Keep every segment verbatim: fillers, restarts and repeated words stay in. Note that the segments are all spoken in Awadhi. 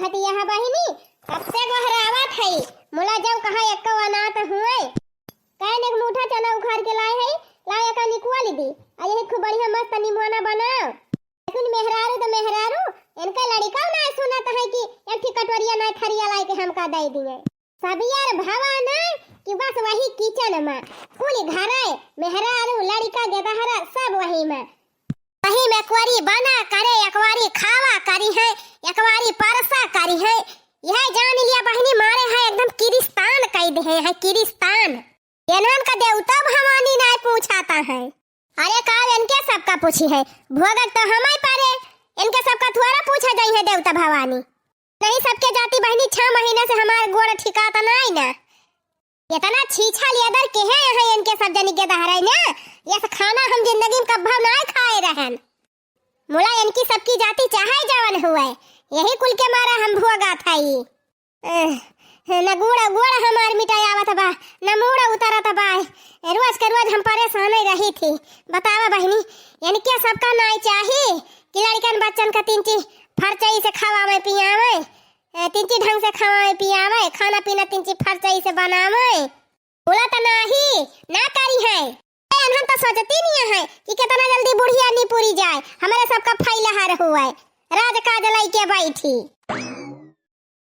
हतिया बहिनी, कब से गोहरावत हई, मुला जाऊ कहाँ एक्को अनाथ हुए। कहे ने एक मूठा चना उखाड़ के लाए हई, लाओ एका निकुआ ली दी। आ यही खूब बढ़िया मस्त निमुआना बनाओ। लेकिन मेहरारू तो मेहरारू, इनका लड़िका ना सुनत है कि एक ठी कटोरिया ना थरिया लाए के हमका दे दिए। सबियर भवा ना कि बस वही किचन में, कुल घरे, मेहरारू, लड़िका, गेदहरा सब वही में। वही में कोरी बना करे, एक वारी खावा करी है, एक वारी परसा करी है। यह जान लिया बहिनी, मारे है एकदम किरिस्तान कह दे है, किरिस्तान। एनहन का देवता भवानी नाय पूछाता है। अरे का इनके सबका पूछी है, भोगक तो हमारे पारे, इनके सबका थोड़ा पूछा जाई है देवता भवानी। नहीं सबके जाति बहिनी, छह महीना से हमार गोड़ ठिकाता नाय ना। इतना छीछा लेदर के है यहाँ इनके सब जनी के दहराई ना, ये सब खाना हम जिंदगी में कब्बो नाय खाए रहन। मुला इनकी सबकी जाति चाहे जवन हुए, यही कुल के मारा हम भोगात हई। एह, न गुड़ गुड़ हमार मिटाय आवत बा, न मूड़ उतरत बा। रोज के रोज हम परेशान रही थी। बतावा बहिनी, इनके सबका नाय चाही कि लड़कन बच्चन का तीन चीज फरचई से खवावे पियावे, ए, तीन चीज ढंग से खवावे पियावे, खाना पीना तीन चीज फरचई से बनावे। बोला त नाही, ना करी है। ए, अनहन त सोचती नहीं है कि कितना जल्दी बुढ़िया निपुरी जाए, हमारे सबका फैलहर हुए, राजकाज लइके बैठी।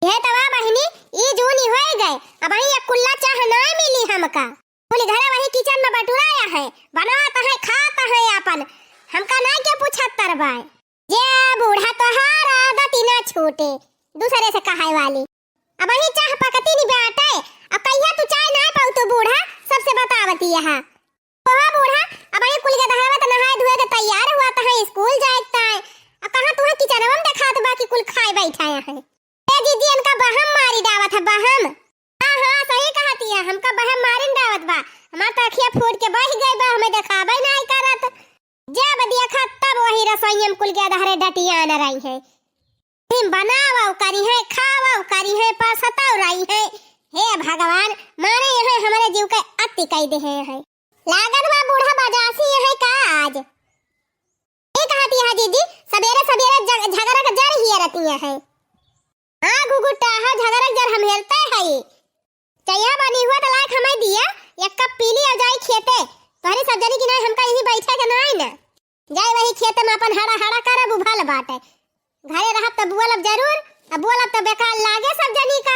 यह तवा बहिनी, ई जूनी होए गए, अब ही एक कुल्ला चाह ना मिली हमका। कुल घरे वही किचन में बटुराया है, बनात है, खात है आपन, हमका ना के पूछत तरबाए। जे बूढ़ा तोहार आदत ही ना छूटे, दूसरे से कहाए वाली। अब ही चाह पकती नहीं बाटे, अब कहिया तू चाय ना पाऊ तू बूढ़ा, सबसे बतावती यहाँ। ओहो बूढ़ा, अब ही कुल के दहावत नहाए धोए के तैयार हुआ त है, स्कूल जाए के ताए। अब कहाँ तू है किचनवा में देखात बा कि कुल खाए बैठाया है। ए जीजी, इनका बहम मारी डावत है, बहम। हाँ, हाँ, सही कहती है, हमका बहम मारिन डावत बा। हमार तो अखिया फूट के बह गई बा, हमें देखाबे नाय करत। जब देखा तब वही रसोइया में कुल के अधहरे डटियान रही है। फिर बनावो करी है, खावो करी है, परसतो रही है। हे भगवान, मारे यहाँ हमारे जीव के अति कई दे हैं। लागत बा बूढ़ा बजासी है का आज? ए कहती है जीजी, सबेरे सबेरे झग-, झगड़ा का जर ही रहती है। हाँ घुघुटा, हाँ झगड़ा का जर हम हेलते है। चैया बनी हुआ त लायक हमें दिया, एक कप पी ली और जाई खेते। तोहरी सब जनी की नहीं, हमका यहीं बैठे के नहीं ना। जाए वही खेते में अपन हड़ा हड़ा करब, उभल बाटे। घरे रहब त बुअलब जरूर, अब बोलब त बेकार लागे सब जनी का।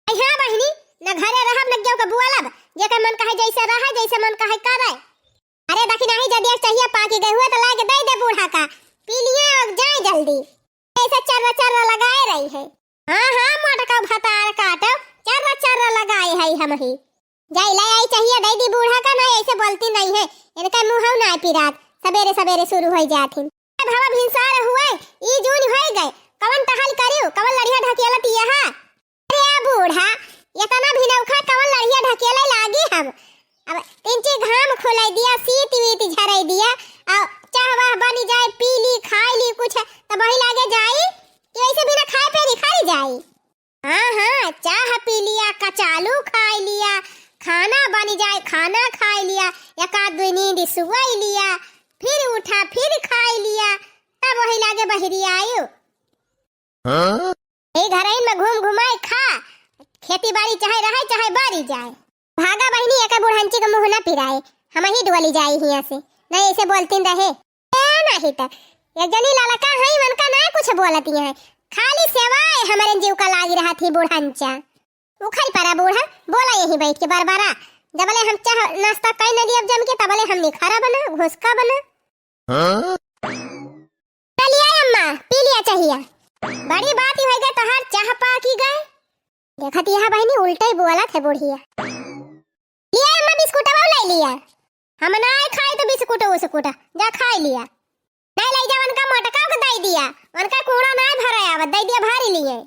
आई हाँ बहिनी, न घरे रहब न केहू के बोलब, जेकर मन कहे जैसे रहे, जैसे मन कहे करे। अरे देखी नहीं, जदि एक चहिया पाकी गई हुए त लाके दे दे बूढ़ा का, पी लिए और जाए जल्दी। ऐसे चर्रा चर्रा लगाए रही है। हाँ, हाँ, मोटका भतार काटो, चर्रा चर्रा लगाए है हम ही। जाई लाई आई चहिया दे दी बूढ़ा का, नहीं ऐसे बोलती नहीं है, इनका मुँह ना पिरात, सबेरे सबेरे शुरू हो जात ही। भवा भिनसार हुए, ई जून होए गए, कवन टहल करियो, कवन लड़िया ढकेलत यहा? अरे बूढ़ा, इतना भिनौखा कवन लड़िया ढकेले लागी हम? अब तिनची घाम खुलाई दिया, सीत वीत झराई दिया, और चाह वाह बनी जाए, पी ली, खाई ली कुछ, तब वही लागे जाई कि वैसे बिना खाए पे निखारी जाई। हाँ, हाँ, चाह पी लिया, कचालू खाई लिया, खाना बनी जाए, खाना खाई लिया, एक आध दो नींद सुआई लिया, फिर उठा, फिर खाई लिया, तब वही लागे बहरी आयो। हाँ? ए घरइन में घूम घुमाए खा, खेती बाड़ी चाहे रहे चाहे बारी जाए। भागा बहिनी, एका बुढ़ंची का मुँह ना पिराए, हम ही डोली जाई हियाँ से, नहीं ऐसे बोलतीन रहे। ए नहीं त, एक जनी ललका है, उनका ना कुछ बोलती है, खाली सेवाए हमरे जीव का लागी रहा थी बुढ़ंचा। उखल परा बूढ़ा, बोला यही बैठ के बरबरा, जबले हम चाह नाश्ता कई न दियब जम के, तबले हम निखरब ना, घुसकब ना। हाँ? चलिया अम्मा, पी लिया चाहिया। बड़ी बात ही होई गए, तोहार चाह पाकी गए। देखत यहाँ बहिनी उल्टे ही बोलत है बुढ़िया। लिया अम्मा, बिस्कुटवा ले लिया। हम ना खाई तो बिस्कुट उस्कुट, जा खाई लिया। नहीं ले जा, उनका मोटका के दे दिया, उनका कूड़ा ना भरे आवत, दे दिया भारी लिए।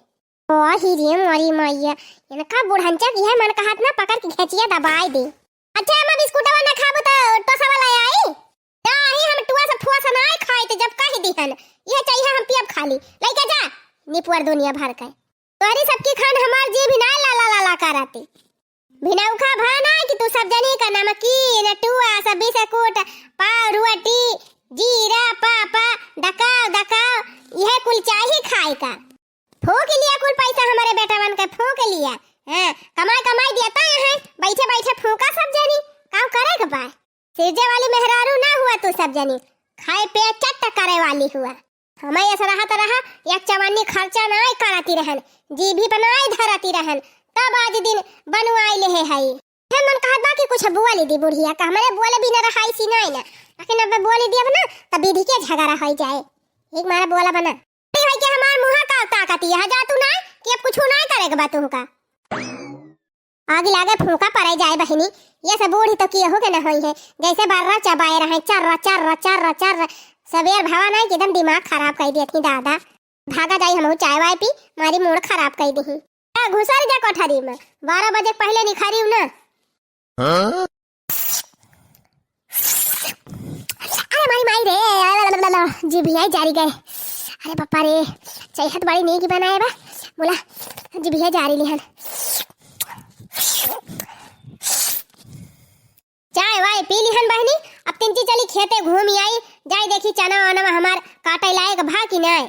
ओ ही रे मोरी मैया, इनका बुढ़ंचा की है मन का हाथ ना पकड़ के घेचिया दबाई दे। अच्छा अम्मा, बिस्कुटवा ना खाबू तो टोसवा ले आई? नाही, हम टुआ से फुआ से नाही खाइत, जब कह दिहन, "इहे चाहिए हम पियब खाली, लइके जा।" निपुअर दुनिया भर के। तोहरी सबकी खान हमार जीभ ना लाला लाला करती। भिनौखा भा ना कि तू सब जनी का नमकीन, टुआ, सब बिस्कुट, पाव, रोटी, जीरा, पापा, दकाव, दकाव, इहे कुल चाही खाए का। फूँक लिया कुल पैसा हमरे बेटवन के, फूँक लिया। हाँ, कमाई कमाई देता है, बैठे बैठे फूँका सब जनी, काम करे के बा। सिरजे वाली मेहरारू ना हुआ तू सब जनी, खाए पिए चट्ट करे वाली हुआ। हमें ऐसा रहत रहा, एक चवन्नी खर्चा नाई करती रहन, जीभी पर नाई धरती रहन, तब आज दिन बनवाई लेहे हई। फिर मन कहत बा कि कुछ बोल दी बुढ़िया का, हमरे बोले बिना रहाई सी नाई ना, लेकिन अब बोल दियब ना, तब विधि के झगड़ा हो जाए। एक मारा बोला बना। अरे भाई के हमार मुँह का ताकती है, जा तू ना कि अब कुछ नाई करे के बा तुमका। आग लागे फूँका पड़े जाए बहिनी, ये सब बूढ़ी तो केहू के न होई है, जैसे बर्रा चबाए रहे, चर्रा, चर्रा, चर्रा, चर्रा। सबेर भवा नहीं कि एकदम दिमाग खराब कर दिया थी दादा। भागा जाई हमहू चाय वाय पी, मारी मूड खराब कर दी। ए, घुसर जा कोठरी में, बारह बजे के पहले निखरी ना। हाँ? अरे माई, माई रे, जिभिया जारी गए। अरे पप्पा रे, चैहत बड़ी नीक बनाए बा। बोला, जिभिया जारी लिहन। चाय वाय पी लिहन बहिनी, अब तिनची चली खेते घूम आई, जाई देखी चना वना हमार काटे लायक भा कि नाय।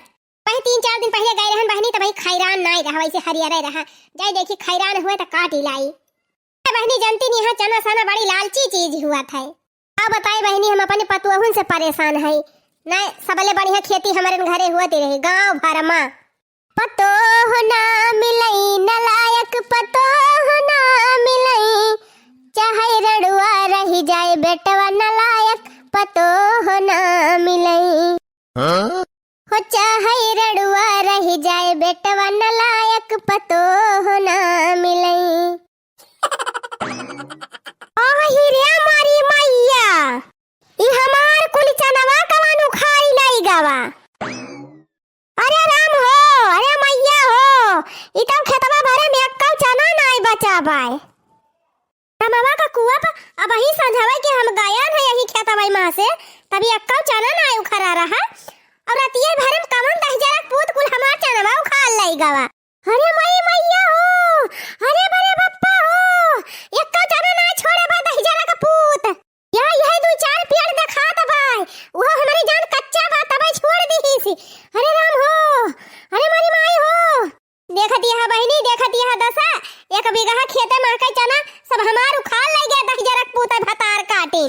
वही तीन चार दिन पहले गए रहन बहिनी, तब वही खैरान नाय रहा, वैसे हरियरे रहा। जाई देखी खैरान हुए त काटी लाई। बहिनी, जानती नहीं है, चना सना बड़ी लालची चीज हुआ था। अब बताई बहिनी, हम अपने पतोहुन से परेशान है। नहीं, सबले बढ़िया खेती हमारे घरे हुआ दे रही, गाँव भर मा। पतोह ना मिलई, नलायक पतोह ना मिलई, चाहे रड़ुआ रही जाए बेटवा, नलायक पतोह ना मिलई। हाँ? हो चाहे रड़ुआ रही जाए बेटवा, नलायक पतोह ना मिलई। आही रे मारी मैया, ई हमार कुल चनवा कवन उखाड़ी लाई गवा। अरे राम हो, अरे मैया हो, ई तब खेतवा भरे में एक्कौ चना नाई बचा बाय। रमवा का कुआ पर अबही संझावे के हम गयन है यही खेतवा में से, तभी एक्कौ चना नाई उखरा रहा। और रतिये भरे में कवन दहिजरा पूत कुल हमार चनवा उखाड़ लाई गवा। अरे माई मैया हो, अरे बड़े बप्पा हो, एक्कौ चना ना छोड़े बा दहिजरा का पूत। यह, यह दू चार पेड़ देखात बा, वो हमारी जान कच्चा बा, तबे छोड़ दीहिस। अरे राम हो, अरे मारी माई हो। देखत यह बहिनी, देखत यह दशा, एक बीघा खेते में के चना सब हमार उखाड़ ले गए दहिजरा का पूत भतार काटिन।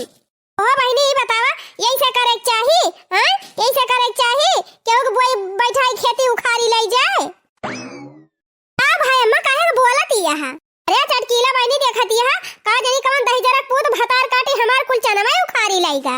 ओ बहिनी, ई बतावा, यही से करे के चाही, हाँ? यही से करे के चाही, केहू के बोई बैठाई खेती उखाड़ी ले जाए। का भाई अम्मा, काहे के बोलत यहा? अरे चटकीला बहिनी, देखत यहा, का जानी कवन दहिजरा पूत भतार काटी हमार कुल चनवा उखाड़ी लइगा।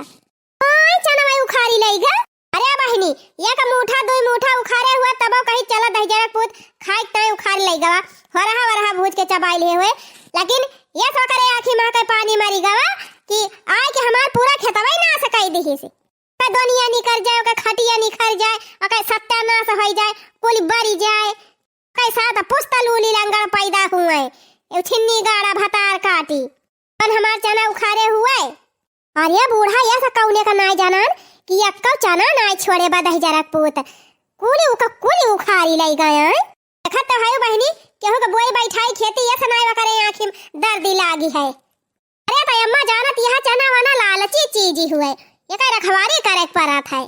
ओए चनवा उखाड़ी लइगा। अरे बहिनी, एक मूठा दुई मूठा उखाड़े हुआ तबो कही चला दहिजरा पूत खाए के ताई उखाड़ लइगा। वरहा वरहा भूज के चबाई ले हुए, लेकिन ये सोकरे आँखी में के पानी मरी गवा कि आए के हमार पूरा खेतवा ही नाश कई दिहिस। ओके दुनिया निकर जाए, ओके खटिया निखर जाए, ओके सत्यानाश होइ जाए, कुल बरी जाए, ओके साथ पुस्ता लूली लंगड़ पैदा हुए, ए छिन्नी गाड़ा भतार काटी, अपन हमार चना उखाड़े हुए। अरे बूढ़ा, यह सा कौने का नाय जानन कि यक्का चना नाय छोड़े बा दहिजरा पूत, कुल उका कुल उखाड़ी लई गए। देखत तो है बहिनी, केहू के बोई बैठाई खेती, ये सनाई वकरे आँखी में दर्दी लागी है। अरे त अम्मा जानत यह चना वना लालची चीज ही हुए, एकर रखवारी करे के परत है।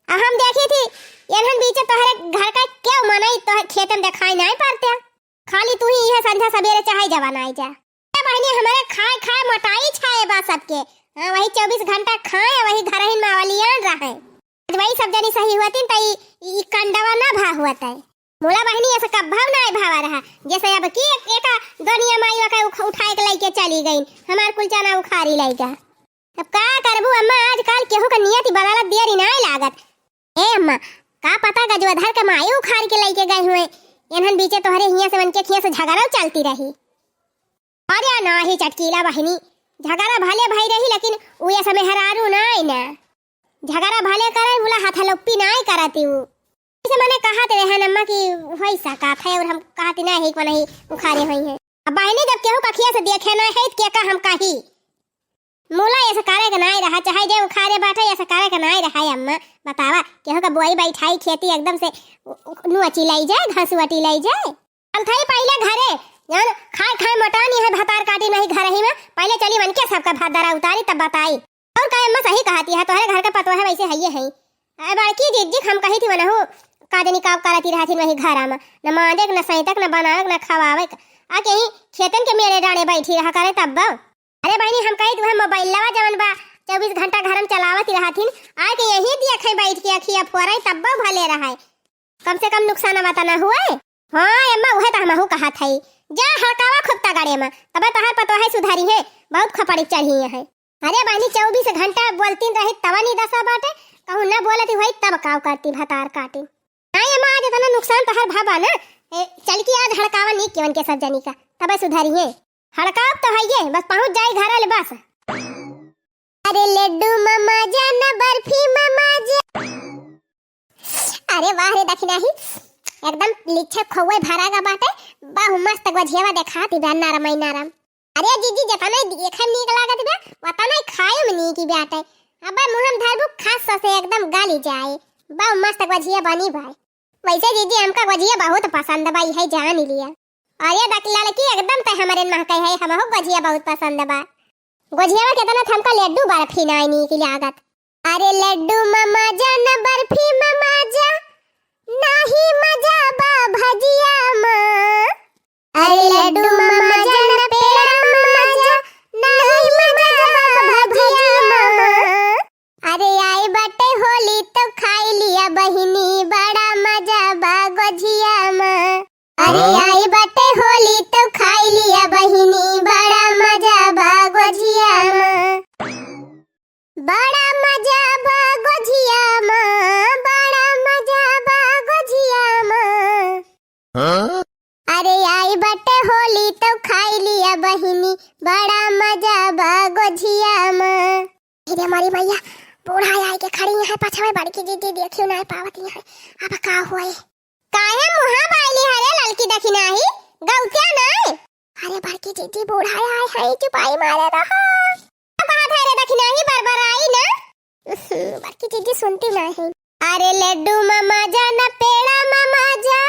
आ हम देखी थी, एनहन बीचे तोहरे घर का केहू मनई तोहरे खेत में देखाई नाई परते। खाली तू ही यह संझा सबेरे चाहे जवा नाई जा। ए बहिनी, हमरे खाए खाए मोटाई छाए बा सबके। हाँ, वही चउबीस घंटा खाए, वही घरहिन में अवलियान रहे। आज वही सब जनी सही हुअतिन त ई, ई कंडवा ना भा हुअत है। मोला बहिनी ऐसा कब्बहू ना भावा रहा, जैसे अब की एक, एका दुनिया माई ओके उख-, उठाए के लइके चली गई, हमार कुल चना उखाड़ी लइगा। अब का करबू अम्मा, आजकल केहू का नियति बदलत देरी नाय लागत। ए अम्मा, का पता गजवधर के माई उखाड़ के लइके गए हुए, एनहन बीचे तोहरे हियां से उनके खियां से झगड़ा चलती रही। अरे नाही चटकीला बहिनी, झगड़ा भले भई रही, लेकिन उ ऐसा मेहरारू नाय ना। झगड़ा भले करे, बोला हथलुप्पी नाय करती उ। जैसे मने कहत रहन अम्मा कि होई सकत है, और हम कहती ना है कि नहीं उखाड़े होई है। अब बहिनी जब केहू कखिया से देखे ना है, तो के का हम कही? मोला ऐसा करे के नाय रहा, चाहे जे उखाड़े बाटे, ऐसा करे के नाय रहा है अम्मा। बतावा, केहू का बोई बैठाई खेती एकदम से उ-, उ-, नुअची लई जाए, घासुअटी लई जाए। चल थई पहिले घरे, जौन खाए खाए मोटानी है, भतार काटी नहीं घर ही में, पहिले चली मन के सबका भात दरा उतारी तब बताई। और का अम्मा सही कहती है, तोहरे घर के पतोह वैसे हइये है। अरे बड़की जिज्जी हम कही थी वनहु, का जनी का करती रहथिन वही घरा मा, न मांजेक, न सैंतक, न बनावेक, न खवावेक। आ के ही खेतन के मेरे डांडे बैठी रहा करे तब। अरे बहिनी, हम कही तू है मोबाइलवा जवन बा चउबीस घंटा घर मा चलावत रहथिन, आ के यही दिया खाई बैठ के अखिया फोरे तब भले रहे। कम से कम नुकसान बता ना हुए। हाँ अम्मा, उहे त हमहू कहत हई। जा हड़कावा खूब तगड़े मा, तबे तोहार पतोहे सुधरी है, बहुत खपड़ी चढ़ी है। अरे बहिनी, चउबीस घंटा बोलतीन रही तब नी दसा बाटे, कहूँ ना बोलती हुई तब काव करती भतार काटी। नाई अम्मा, आज इतना नुकसान तोहार भाबा ना, ए, चल के आज हड़कावा नीक केवन के सब जनी का, तबे सुधरी है। हड़काव तो है ये, बस पहुँच जाई घर ले बस। अरे लड्डू मामा जा ना बर्फी मामा जा। अरे वाह रे दखिनाही, एकदम लिच्छे खोए भरा गा बाटे। बहु मस्त गोझियावा देखाती बा, नरम ही नरम। अरे जीजी, जतना देखे में नीक लागत बा, वतना ही खाए में नीक ही बाटे। अब मुँह में धरबू, खस से एकदम गली जाए। बहु मस्त गोझिया बनी बा। वैसे जीजी, हमका गोझिया बहुत पसंद बा, इहे जान लिया। अरे दक लड़की, एकदम ते हमरे महके है, हमहू गोझिया बहुत पसंद बा। गोझिया में केतना थमका लड्डू बर्फी नाई नीक लागत। अरे लड्डू मामा जा ना बर्फी मामा जा, नाही मजा बा भजिया मा। अरे लड्डू मामा जा ना पेड़ा मामा जा, नाही मजा बा भजिया मा। अरे आई बटे होली तो खाई लिया बहिनी, बड़ा मजा बा गोझिया मा। अरे आई बटे होली तो खाई लिया बहिनी, बड़ा मजा बा गोझिया मा। बड़ा मजा बा गोझिया मा, बड़ा मजा बा गोझिया मा। हाँ? अरे आई बटे होली तो खाई लिया बहिनी, बड़ा मजा बा गोझिया मा। अरे मोरी मैया, बूढ़ा आई के खड़ी है पछवे, बड़की जीजी देखियो ना पावत है, अब का होए? काहे मुहा बाइली हरे ललकी दखिनाही, गौत्या नाय? अरे बड़की जीजी, बूढ़ा आए है, चुपाई मारे रहा। का कहत है रे दखिनाही, बरबराई ना? बड़की जीजी सुनती नाय है। अरे लड्डू मामा जा ना पेड़ा मामा जा,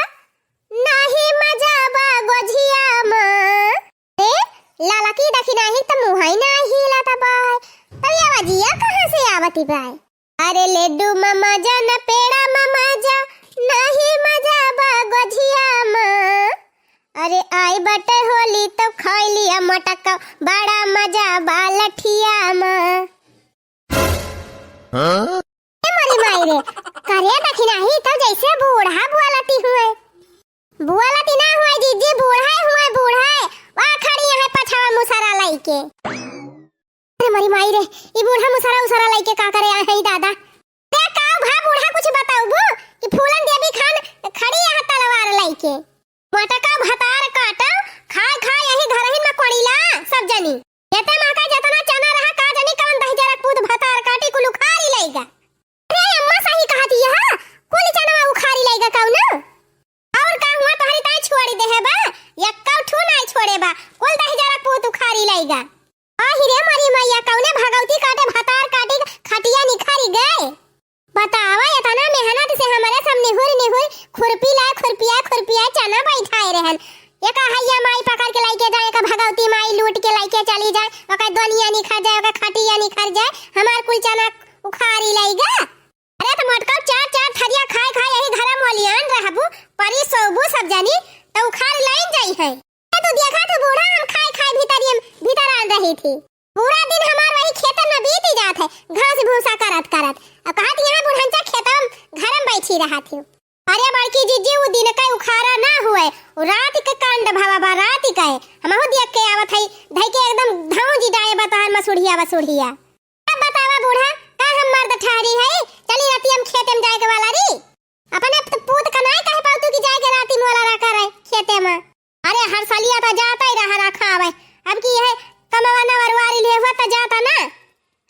नाही मजा बा गोझिया मा। ए, ललकी दखिनाही त मुहा ही ना हिला त बाय, तब ये आवाजिया कहाँ से आवती बाय? अरे लड्डू मामा जा ना पेड़ा मामा जा, नाही मजा बा गोझिया मा। अरे आई बटे होली तो खाई लिया मटका, बड़ा मजा बा लठिया मा। हाँ? ए मोरी माई रे, करे दखिनाही तो जैसे बूढ़ा बोलती हुए। बोलती ना हुए जीजी, बूढ़ा हुए, बूढ़ा। वह खड़ी है पछवा मुसरा लइके। अरे मोरी माई रे, ई बूढ़ा मुसरा उसरा लइके का करे आए है दादा? ते का भा बूढ़ा, कुछ बताउबू कि फूलन देवी खान खड़ी है तलवार लइके? मटका भतार काटा, खाए खाए यही घरहिन में कोड़ीला सब जनी। एते महका जतना चना रहा का जनी कवन दहिजरा पूत भतार काटी कुल उखारी लइगा। अरे अम्मा सही कहती है, कुल चनवा उखारी लइगा कौन? और का हुआ तोहरी ताई छोड़ी देहे बा, यक्का ठू नाई छोड़े बा, कुल दहिजरा पूत उखारी लइगा। आहि रे मोरी मैया, कौने भगवती काटे भतार काटी खटिया निखारी गए। बतावा, एतना मेहनत से हमरे सब निहुर निहुर खुरपी लाए, खुरपिया खुरपिया चना बैठाए रहन। एका हैया माई पकड़ के लइके जाए, एका भगवती माई लूट के लइके चली जाए, ओकर दोनिया निखर जाए, ओकर खटिया निखर जाए, हमार कुल चना उखारी लइगा। अरे त मोटका चार चार थरिया खाए खाए यही घरा मोलियान रहबू, परी सोबू सब जनी, त उखार लाइन जाई है। ए तू देखा तू बूढ़ा हम खाए खाए भीतरियम भीतर आन रही थी। पूरा दिन हमार वही खेतन में बीती जात है, घास भूसा करत करत। अब कहत यहाँ बुढ़ंचा खेतम घरम बैठी रहत ही। अरे बड़की जीजी, उ दिन का उखारा ना हुए, उ रात के कांड भवा बा, रात के। हमहू देख के आवत हई, धई के एकदम धाऊ जी डाए बा तोहार मसुढ़िया बसुढ़िया। अब बतावा बूढ़ा, का हम मर्द ठहरी हई? चली रतिया में खेते में जाए के वाला री। अपने प-, पूत का नाई कहे पाऊ तू कि जाए के राती मोला ना करे खेते में। अरे हर सालिया तो जाता ही रहा रखा आवे। अब की यह कमवा नवरवारी ले हुआ तो जाता ना।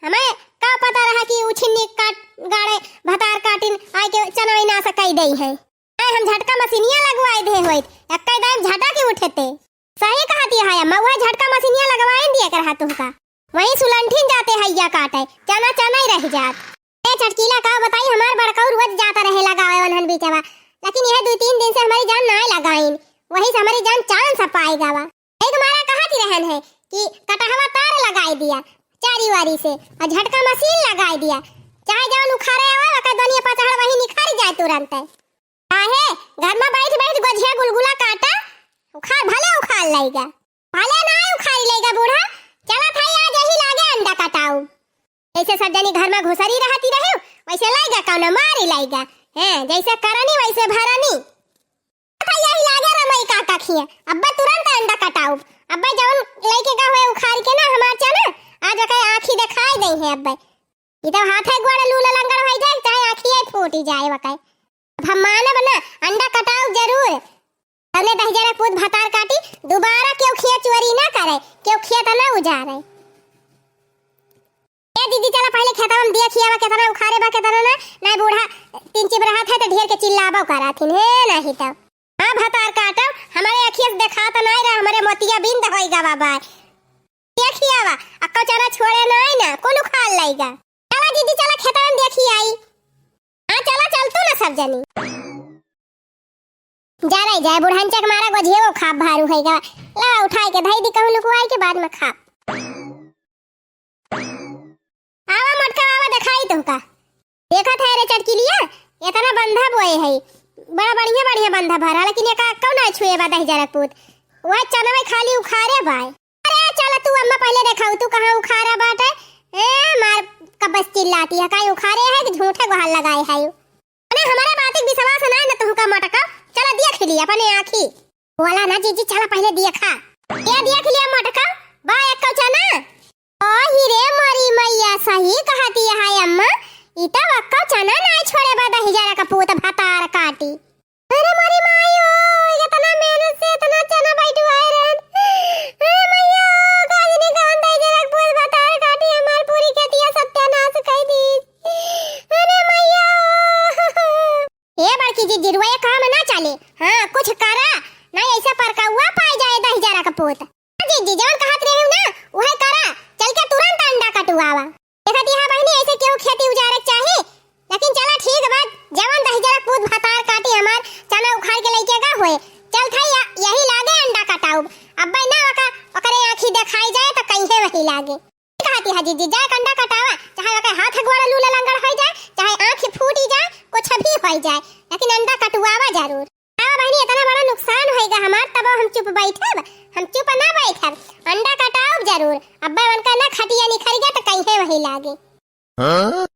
हमें का पता रहा कि उछिन्नी काट गाड़े भतार काटिन आए के चनाई ना सकाई दई है। आए हम झटका मशीनिया लगवाए दे होइत, एक्का दाम झटा के उठेते। सही कहती है अम्मा, वह झटका मशीनिया लगवाए दिया कर हा तुमका। वहीं सुलंठिन जाते हैया काटे, चना चना ही रह जात। ए चटकीला का बताई, हमार बड़काऊ रोज जाता रहे लगावे वनहन बीचवा, लेकिन यह दो तीन दिन से हमारी जान ना लगाइन, वही से हमारी जान चांद सा पाए गावा। एक मारा कहती रहन है कि कटहवा तार लगाई दिया चारी वारी से और झटका मशीन लगाई दिया, चाहे जवन उखारे आवे ओकर दोनिया पचहड़ वही निखर जाए तुरंत। अहे, घर मा बैठ बैठ गोझिया गुलगुला काटा, उखाड़ भले उखाड़ लइगा, भले नाहीं उखाड़ लइगा बूढ़ा, चलत है आज यही लागे अंडा कटाऊ। जैसे सब जनी घर मा घुसरी रहती रहे, वैसे लइगा कौनो मारी लइगा। हैं, जैसे करनी वैसे भरनी। अथा यही लागे रमई काका खिया, अब्बे तुरंत अंडा कटाऊ। अब्बे जौन लइके गा हुए उखाड़ के ना हमार चना, आज ओके आँखी देखाई दे है अब्बे। ई तो हाथे गोड़ लूला लंगड़ होइ जाए, चाहे आँखिए फूटी जाए वके। अब हम मानब ना, अंडा कटाऊ जरूर। हमने दहिजरा पूत भतार काटी, दोबारा केहू खिया चोरी ना करे, केहू खिया त ना उजारे। ए दीदी, चला पहिले खेतवा में देखिया बा, केतना उखारे बा, केतना ना। नाहीं बूढ़ा तीन चिब रहत है तो ढेर के चिल्लाबो कराथिन, हे नाहीं तो। हाँ भतार काटब, हमरे अखिया से देखात नाहीं रहा, हमरे मोतिया बिंद होई गा बाबा। देखिया बा, अक्का चना छोड़े नाहीं ना, कुल उखाड़ लइगा। चला दीदी, चला खेतवा में देखी आई। हाँ चला, चल तू ना सब जनी। जा रही जाए, बुढ़ान चक मारा गोझिए वो खाब भारू है गा। ला उठाए के धई दी कहूँ लुकुआई के बाद में खाब। आवा मोटका आवा देखाई तुमका। देखत है रे चटकिलिया, एतना बंधा बोए है, बड़ा बढ़िया बढ़िया बंधा भरा, लेकिन एका अक्कौ ना छुए बा दहिजरा पूत। वह चनवे खाली उखारे बाय। अरे चल तू अम्मा पहिले देखाऊ तू कहाँ उखारा बाटे। ए मार कबस चिल्लाती है, काई उखारे है कि झूठे गोहार लगाए है। अरे हमारे बात के विश्वास ना न तुमका मोटका, चला देख लिया अपने आँखी। बोला ना जीजी, चला पहिले देखा। ये देख लिया मोटका, बा एक कौचा ना। ओ ही रे मोरी मैया, सही कहती है अम्मा, ई तो अक्का चना नाहीं छोड़े बा दहिजरा का पूत भतार काटी। अरे मोरी माई ओ, इतना मेहनत से इतना चना बैठवाए रहन। अरे मैया ओ, काजनी कौन दहिजरा का पूत भतार काटी हमार पूरी खेतिया सत्यानाश कई दी। अरे मैया ओ। ए बड़की जीजी, रुआ ये काम ना चले। हाँ, कुछ करा, नाहीं ऐसा परकौआ पाए जाए दहिजरा का पूत। जीजी, जवन कहत रहे ना, उहे करा। चल के तुरंत अंडा कटवावा। देखत यहाँ बहिनी, ऐसे केहू खेती उजारे के चाही, लेकिन चला ठीक बा, जवन दहिजरा पूत भतार काटी हमार चना उखाड़ के लइके गा होए। चल थाई या-, यही लागे अंडा कटाउब। अब्बे ना ओका, ओकरे आँखी देखाई जाए तो कहीं वही लागे। कहती है जीजी, जाए अंडा कटावा, चाहे ओके हाथ गोड़ लूला लंगड़ होई जाए, चाहे आँख फूटी जाए, कुछ भी होई जाए, लेकिन अंडा कटवावा जरूर। हाँ बहिनी, इतना बड़ा नुकसान होई गा हमार, तब हम चुप बैठब? हम चुप ना बैठब, अंडा कटाउब जरूर। अब्बे उनका ना खटिया निखर गया तो कहीं वही लागे। हाँ?